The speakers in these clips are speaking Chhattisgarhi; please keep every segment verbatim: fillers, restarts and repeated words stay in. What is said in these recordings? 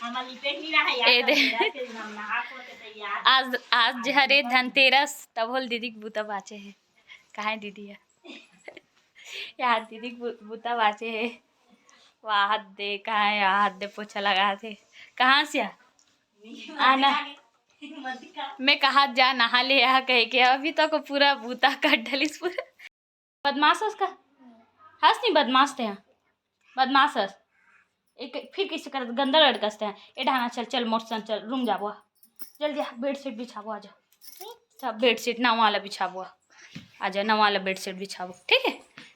ए दे। आज, आज जे हरे धनतेरस, तब होल दीदी के बूता बाँचे हे। कहाँ हे दीदी हे? यार, दीदी के बू-, बूता बाँचे हे। वाह, हाथ दे, कहाँ हे? हाथ दे, पोछा लगा थे। कहाँ से आ? आना। मैं कहा जा नहा ले, यहाँ कह के अभी तक पूरा बूता कर डलिस पूरा। बदमाश हस का? हस नहीं बदमाश ते हैं, बदमाश हस। एक फिर किसे कर गंदा लड़का से हैं। ए ढाना चल, चल मोर संग चल, रूम जाबो, जल्दी आ, बेडशीट बिछाबो, आजा। सब बेडशीट नवा वाला बिछाबो, आजा नवा वाला बेडशीट बिछाबो, ठीक है?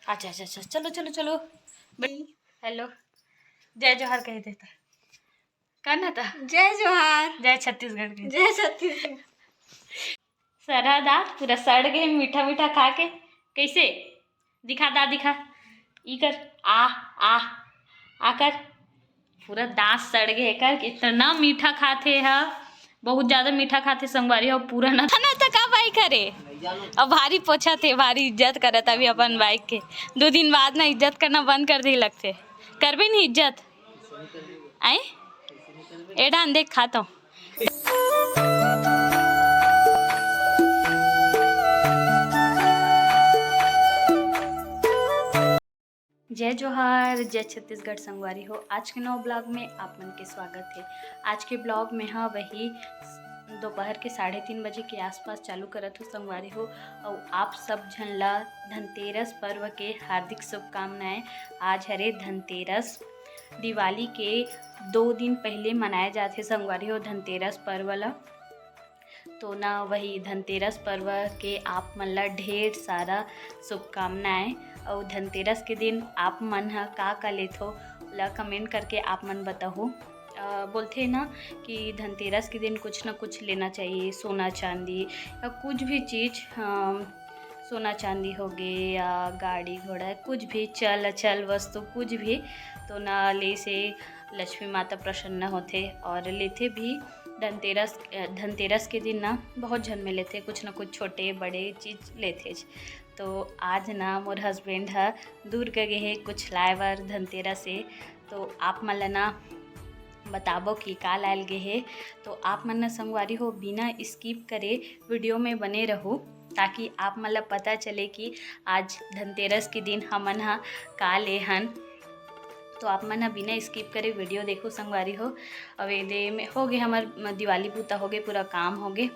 आजा, आजा, आजा, चलो, चलो, चलो। हेलो, जय जोहार कह देता, करना था। जय जोहार। जय छत्तीसगढ़ के। जय छत्तीसगढ़। सरहद आ पूरा सड़ गए मीठा मीठा खा के। कैसे? दिखा दा, दिखा। ई कर, आ, आ, आ कर। पूरा दांत सड़ गए कर, इतना मीठा खाथे ह, बहुत ज्यादा मीठा खाथे संगवारी हो, पूरा ना। ना तो का बाई करे, अब भारी पोछा थे, भारी इज्जत करत अभी अपन बाइक के। दो दिन बाद ना इज्जत करना बंद कर दे लगथे, करबे नहीं इज्जत। आई ए ढान देख खाता हूँ। जय जोहार, जय छत्तीसगढ़ संगवारी हो। आज के नवा ब्लॉग में आप मन के स्वागत है। आज के ब्लॉग में ह वही दोपहर के साढ़े तीन बजे के आसपास चालू करत हो संगवारी हो। अउ आप सब झन ला धनतेरस पर्व के हार्दिक शुभकामनाएं। आज हरे धनतेरस, दिवाली के दो दिन पहले मनाए जाथे संगवारी हो धनतेरस पर्व ला। तो ना वही धनतेरस पर्व के आप मन ला ढेर सारा शुभकामनाएं। अउ धनतेरस के दिन आप मन ह का का लेथो, ला कमेंट करके आप मन बताहू। अ, बोलथे ना कि धनतेरस के दिन कुछ ना कुछ लेना चाहिए, सोना चांदी या कुछ भी चीज़, अ, सोना चांदी होगे या गाड़ी घोड़ा, कुछ भी चल अचल वस्तु कुछ भी, तो ना ले से लक्ष्मी माता प्रसन्न होथे और लेथे भी। धनतेरस, अ, धनतेरस के दिन ना बहुत झन में लेथे, कुछ ना कुछ छोटे बड़े चीज़ लेथे। तो आज ना मोर हस्बैंड ह दूर के गे हे कुछ लाए बर धनतेरस से, तो आप मन ल ना बताबो कि का लायल गे हे। तो आप मन न संगवारी हो बिना स्किप करे वीडियो में बने रहू, ताकि आप मन ल पता चले कि आज धनतेरस के दिन हमन ह का ले हन। तो आप मन ह बिना स्किप करे वीडियो देखो संगवारी हो। अब एदे में हो गए हमर दिवाली पूता हो गए, पूरा काम हो गए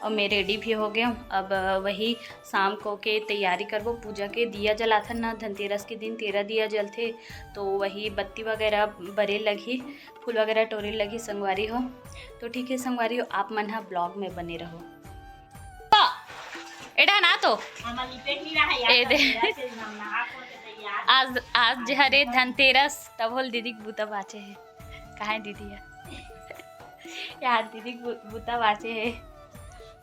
और मैं रेडी भी हो गए। अब वही शाम को के तैयारी करबो पूजा के। दिया जलाथन ना धनतेरस के दिन, तेरह दिया जलथे, तो वही बत्ती वगैरह बरे लगही, फूल वगैरह टोरे लगही संगवारी हो। तो ठीक है संगवारी हो, आप मन ह ब्लॉग में बने रहो। ए ढान आ तो। ए दे। आज, आज जे हरे धनतेरस, तब होल दीदी के बूता बाँचे हे। कहाँ हे दीदी हे? यार दीदी के बू-, बूता बाँचे हे।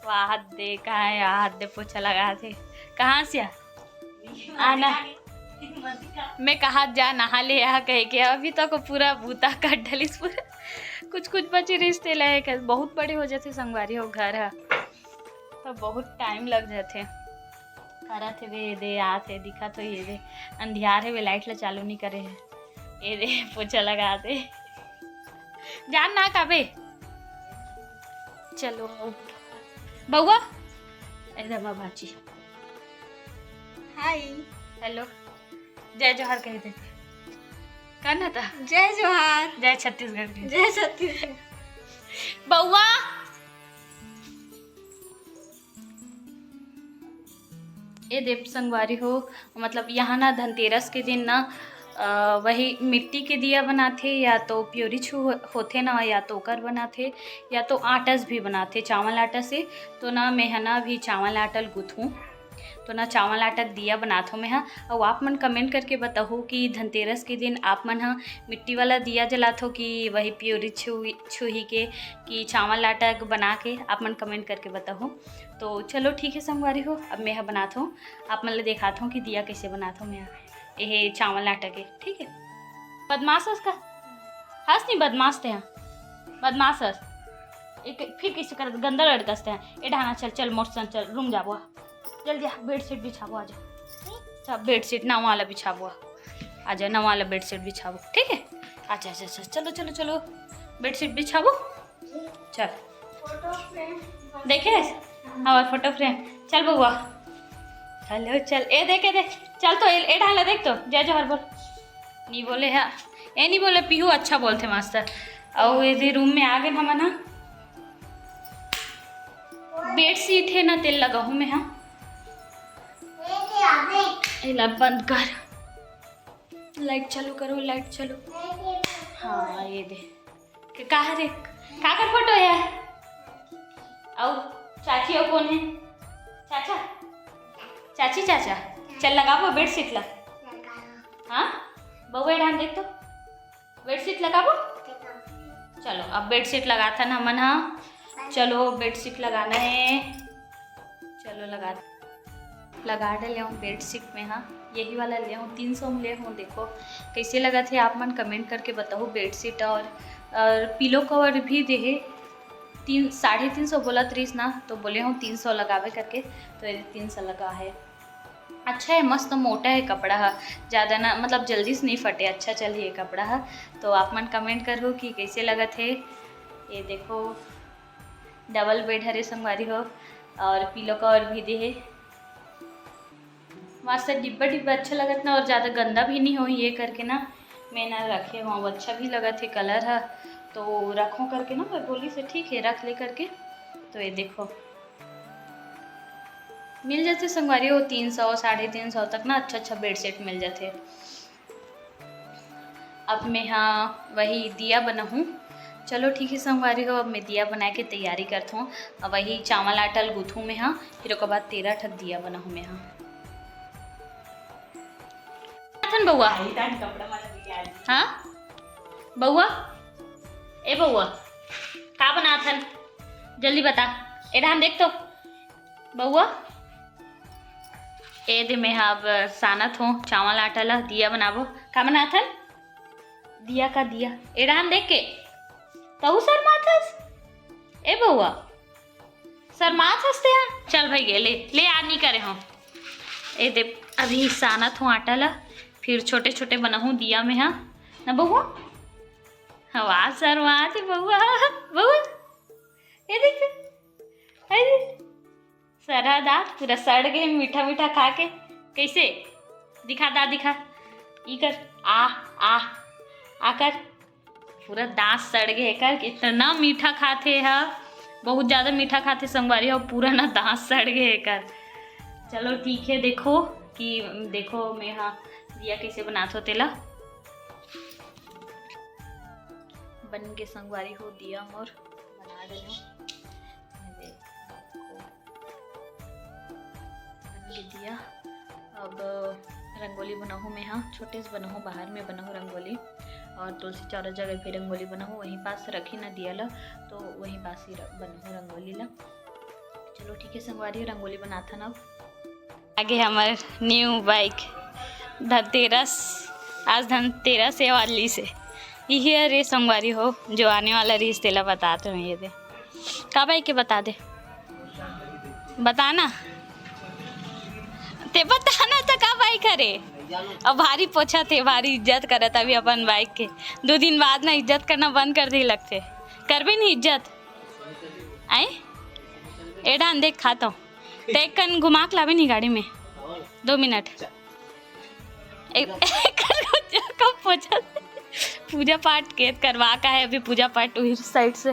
वाह, हाथ दे, कहाँ हे? हाथ दे, पोछा लगा थे। कहाँ से आ? आना। मैं कहा जा नहा ले, यहाँ कह के अभी तक पूरा बूता कर डलिस पूरा। कुछ कुछ बचे रिश्ते लायक है, बहुत बड़े हो जाते संगवारी हो घर है, तो बहुत टाइम लग जाते। करत हे बे, दे आत हे, दिखत हो ये दे, अंधियार हे बे, लाइट ला चालू नहीं करे हे। ये दे, पोछा लगा दे। जान ना का बे। चलो, बउआ, इधर माँ बाची। हाय। हेलो। जय जोहार कह दे। करना था। जय जोहार। जय छत्तीसगढ़ के। जय छत्तीसगढ़। बउआ। ए देव संगवारी हो, मतलब यहाँ ना धनतेरस के दिन ना, अ, वही मिट्टी के दिया बनाथे, या तो प्योरी छू हो-, होथे ना, या तो ओकर बनाथे, या तो आटा से भी बनाथे, चावल आटा से। तो ना मैं ह ना अभी चावल आटा ल गूँथहूँ, तो ना चावल आटा के दिया बनाथो मैं ह। अउ आप मन कमेंट करके बताहू कि धनतेरस के दिन आप मन ह मिट्टी वाला दिया जलाथो कि वही प्योरी छुई, छुही के, कि चावल आटा के बना के, आप मन कमेंट करके बताहू। तो चलो ठीक है संगवारी हो, अब मैं ह बनाथो, आप मन ल देखाथो कि दिया कैसे बनाथो मैं ह। एहे चावल आटा के, ठीक है। बदमाश हस का? हस नहीं बदमाश ते ह, बदमाश हस। एक फिर कैसे कर गंदा लड़का हस ते ह। ए ढाना चल, चल मोर संग चल, रूम जाबो आ। जल्दी आ, बेडशीट बिछाबो, आजा। सब बेडशीट नवा वाला बिछाबो आ। आजा, नवा वाला बेडशीट बिछाबो, ठीक है? आजा, आजा, आजा, चलो, चलो, चलो। बेडशीट बिछाबो। चल, देखे हमार फोटो फ्रेम? चल बउआ, हेलो, चल, ए देख, ए देख, चल तो ए, ए ढाला देख तो, जय जोहार बोल। नहीं बोले है, ए नहीं बोले, पीहू अच्छा बोलथे मास्टर। अउ एदे रूम में आ गए हमन हा। बेडशीट है ना, तेल लगाहूँ मैं, हाँ। एला बंद कर, लाइट चालू करो, लाइट चालू। हाँ, ये दे। के का हरे? काकर फोटो है? अउ चाची अउ कोन है? चाचा? चाची, चाचा? चल लगाबो बेडशीट ला। हाँ? बउआ, ध्यान देख तो। बेडशीट लगाबो? चलो, अब बेडशीट लगाथन हमन हा। चलो, बेडशीट लगाना है। चलो, लगा, लगा डले हूँ बेडशीट में। हाँ, यही वाला ले हूँ, तीन सौ में ले हूँ। देखो, कैसे लगत है, आप मन कमेंट करके बताओ। बेडशीट और, और पिलो कवर भी दे है। तीन, साढ़े तीन सौ बोलत रहिस ना, तो बोले हूँ तीन सौ लगावे करके, तो ये तीन सौ लगा है। अच्छा है, मस्त मोटा है कपड़ा ह, ज़्यादा ना, मतलब, जल्दी से नहीं फटे, अच्छा चलही ये कपड़ा ह। तो आप मन कमेंट करहू कि कैसे लगत है। ये देखो, डबल बेड हरे संगवारी हो, और पिलो कवर भी दे है। मस्त डिब्बा डिब्बा अच्छा लगत ना, और ज़्यादा गंदा भी नहीं हो ये करके ना, मैं ना रखे हूँ। अच्छा भी लगत है कलर ह, तो रखो करके ना, मैं बोली से ठीक है, रख ले करके। तो ये देखो, मिल जाथे संगवारी हो, तीन सौ, साढ़े तीन सौ तक ना अच्छा अच्छा बेडशीट मिल जाथे। अब मैं हा वही दिया बनाहूँ। चलो ठीक है संगवारी हो, अब मैं दिया बनाए के तैयारी करत हूँ। अब वही चावल आटा ल गूँथहूँ मैं हा, फिर ओकर बाद तेरह ठक दिया बनाहूँ मैं हा। अथन बउआ। हाँ बउआ, ए बउआ, का बनाथन? जल्दी बता, ए ध्यान देख तो बउआ। ए दे, मैं हा अब सानत हूँ चावल आटा ला, दिया बनाबो। का बनाथन? दिया का दिया। ए ध्यान देख के, तहू शर्माथस? ए बउआ, शर्माथस ते हा? चल भाई गे, ले, ले आ, नी करे हूँ। ए दे, अभी सानत हूँ आटा ला, फिर छोटे छोटे बनाहूँ दिया में, हाँ ना बउआ? हवा शर्माथे बउआ, बउआ, ये देख, अरे, सरहा दांत पूरा सड़ गए मीठा मीठा खा के। कैसे? दिखा दा, दिखा, ई कर, आ, आ, आ कर। पूरा दांत सड़ गए कर, इतना मीठा खाथे ह, बहुत ज़्यादा मीठा खाथे संगवारी हो, पूरा ना दांत सड़ गए कर। चलो ठीक है, देखो कि, देखो मैं हा दिया कैसे बनात हो तेला। बन के संगवारी हो दिया मोर बना डरेंव। ये देखो, बन के दिया। अब रंगोली बनाहूँ मैं हा, छोटे से बनाहूँ, बाहर में बनाहूँ रंगोली। और तुलसी चौरा जगह भी रंगोली बनाहूँ, वहीं पास रखी ना दिया ला, तो वहीं पास ही र-, बनाहूँ रंगोली ला। चलो ठीक है संगवारी, रंगोली बनाथन अब। आगे हमर न्यू बाइक धनतेरस, आज धनतेरस हे वाली से। इही हरे संगवारी हो, जो आने वाला रहिस तेला बतात हूँ। ये दे, का बाइक के बता दे, बता ना, ते बता ना, तो का बाइक हरे? अब भारी पोछत हे, भारी इज्जत करत अभी अपन बाइक के। दो दिन बाद ना इज्जत करना बंद कर दी लगथे, करबे नहीं इज्जत। आई ए डान देख, खाता हूँ। ते एक कन घुमा के लावे नहीं गाड़ी में। दो मिनट। एक, एक कन कब पहुंचा? पूजा पाठ के करवा का है अभी, पूजा पाठ वही साइड से।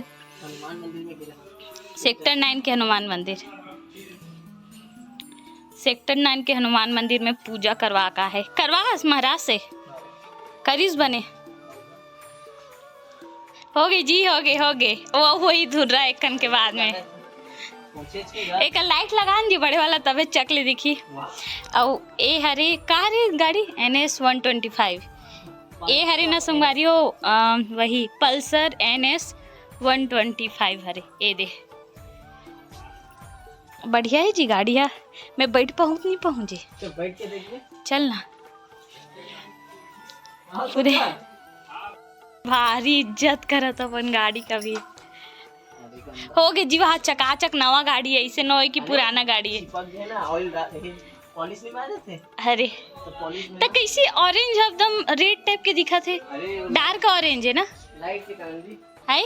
सेक्टर नाइन के हनुमान मंदिर, सेक्टर नाइन के हनुमान मंदिर में पूजा करवा का है। करवा हस महाराज से, करिस बने। हो गई जी, हो गई, हो गई। वो वही धुर्रा एक कन के बाद में। एक लाइट लगा न जी बड़े वाला, तबे चकले दिखी। अउ ए हरे का हरे गाड़ी? एन एस वन ट्वेंटी फाइव। ए हरे ना संगवारी हो, अ, वही Pulsar N S one twenty five हरे। ए दे, बढ़िया है जी गाड़ी है। मैं बैठ पाऊँ कि नहीं पाऊँ जी? तो बैठ के देखिए। चल ना। हाँ, तो पूरे क्या? भारी इज्जत करत अपन गाड़ी का भी। हो गे जी, वहाँ चकाचक नवा गाड़ी है, ऐसे न होए कि अरे, पुराना गाड़ी है। चिपक गए ना, ऑयल डाल, पॉलिश नहीं मारे थे? अरे, तो पॉलिश में तो कैसी ऑरेंज एकदम रेड टाइप के दिखा थे। अरे, वो डार्क ऑरेंज है ना? लाइट के कारण जी। आई?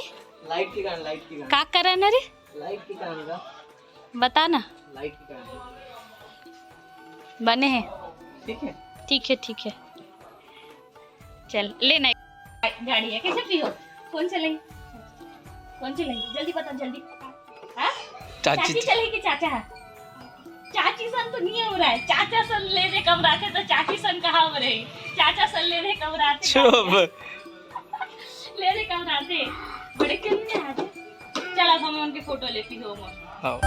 लाइट के कारण, लाइट के कारण। का करन रे? लाइट के कारण का? बता ना। लाइट के कारण। बने हे। ठीक है। ठीक है, ठीक है। चल, ले ना। गाड़ी है, कैसे फ्री हो? कौन चलेगी? कौन चलेगी? जल्दी बता, जल्दी। हाँ? चाची चाची चलेगी, चाचा? चाची सन तो नहीं हो रहा है, चाचा सन ले दे कब राते तो चाची सन कहाँ हो रही? चाचा सन ले दे कब राते? चुप। ले दे कब राते? बड़े क्यों नहीं आ रहे? चल, अब हम उनकी फोटो लेती हो। आओ।